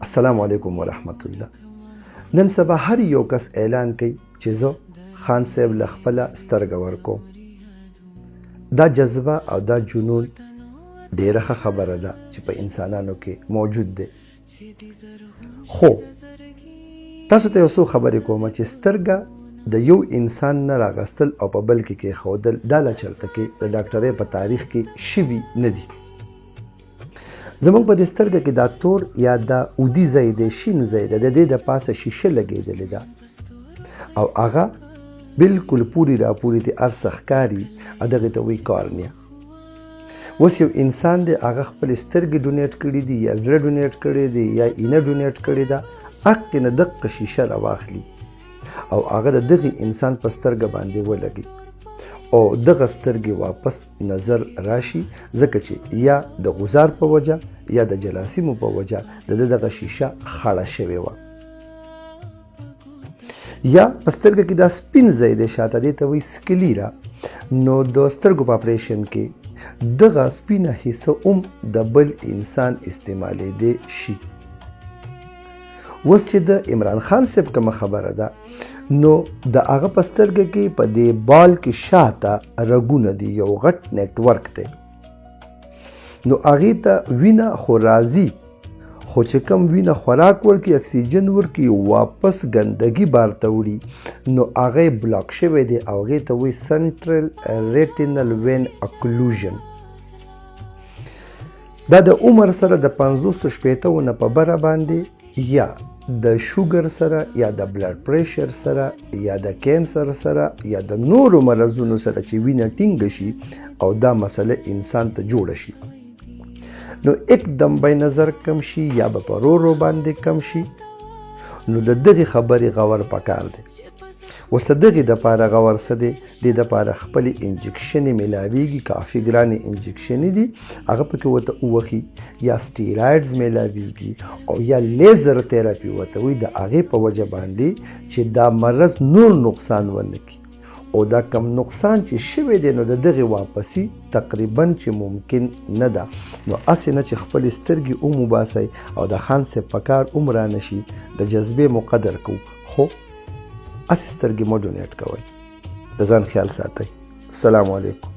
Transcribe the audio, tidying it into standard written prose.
السلام علیکم ورحمت الله. نن سبا هر یو کس اعلان کوي چې زه خان صاحب له خپله سترګه ورکوم. دا جذبه او دا جنون ډیره ښه خبره ده چې په انسانانو کې موجود دی، خو تاسو ته یو څو خبرې کوم چې سترګه د یو انسان نه راغستل او په بل کې کېښودل دا لا چرته کې د ډاکټرۍ په تاریخ کې شوي نه دي. زمونږ په دې سترګه کې دا تور یا دا اودي ځای دی، شین ځای دی، د دې د پاسه شیشه لګېدلې ده او هغه بالکل پوری را پوری تی هر څه ښکاري او دغې ته وایي کارنیا. اوس یو انسان دی، هغه خپلې سترګې ډونیټ کړي دي یا زړه ډونیټ کړی دی یا اینه ډونیټ کړې ده، حق نه دقه شیشه راواخلي او هغه د دغه انسان په سترګه باندې ولګي او دغه سترګې واپس نظر راشي، ځکه چې یا د غزار په وجه یا د جلاسیمو په وجه د دغه شیشه خړه شوې وه. یا په سترګه کې دا سپین ځای دی شاته، دی ته وایي سکلیرا. نو د سترګو په اپریشن کې دغه سپینه حصه هم د بل انسان استعمالېدی شي. اوس چې د عمران خان صاحب کومه خبره ده، نو د هغه په سترګه کې په دې بال کې شاته رګونه دي، یو غټ نتورک دی، نو هغې ته وینه خو راځي، خو چې کم وینه خوراک ورکي، اکسیجن ورکي، واپس ګندګي بار ته وړي، نو هغه بلاک شوی دی او هغې ته وایي سنټرل ریټینل وین اکلوژن. دا د عمر سره د 50 60 نه په بره باندې یا د شوګر سره یا د بلډ پریشر سره یا د کینسر سره یا د نورو مرضونو سره چې وینه ټینګه شي او دا مسله انسان ته جوړه شي، نو اکدم به نظر کم شي یا به په رورو باندې کم شي. نو د دغې خبرې غور پکار دی. اوس د دغې دپاره غور څه دی؟ دې دپاره خپلې انجکشنې میلاویږي، کافي ګرانې انجکشنې دي، هغه پکې ورته ووهي، یا سټیرایډز میلاویږي او یا لیزر تھراپي ورته وایي، د هغې په وجه باندې چې دا مرض نور نقصان ونه کړي. او دا کم نقصان چې شوی دی، نو د دغې واپسی تقریبا چې ممکن نه ده. نو هسې نه چې خپلې سترګې هم وباسئ او د خان صاحب په کار هم رانه شي، د جذبې مو قدر کوو، خو هسې سترګې مه ډونیټ کوئ. د ځان خیال ساتئ. السلام علیکم.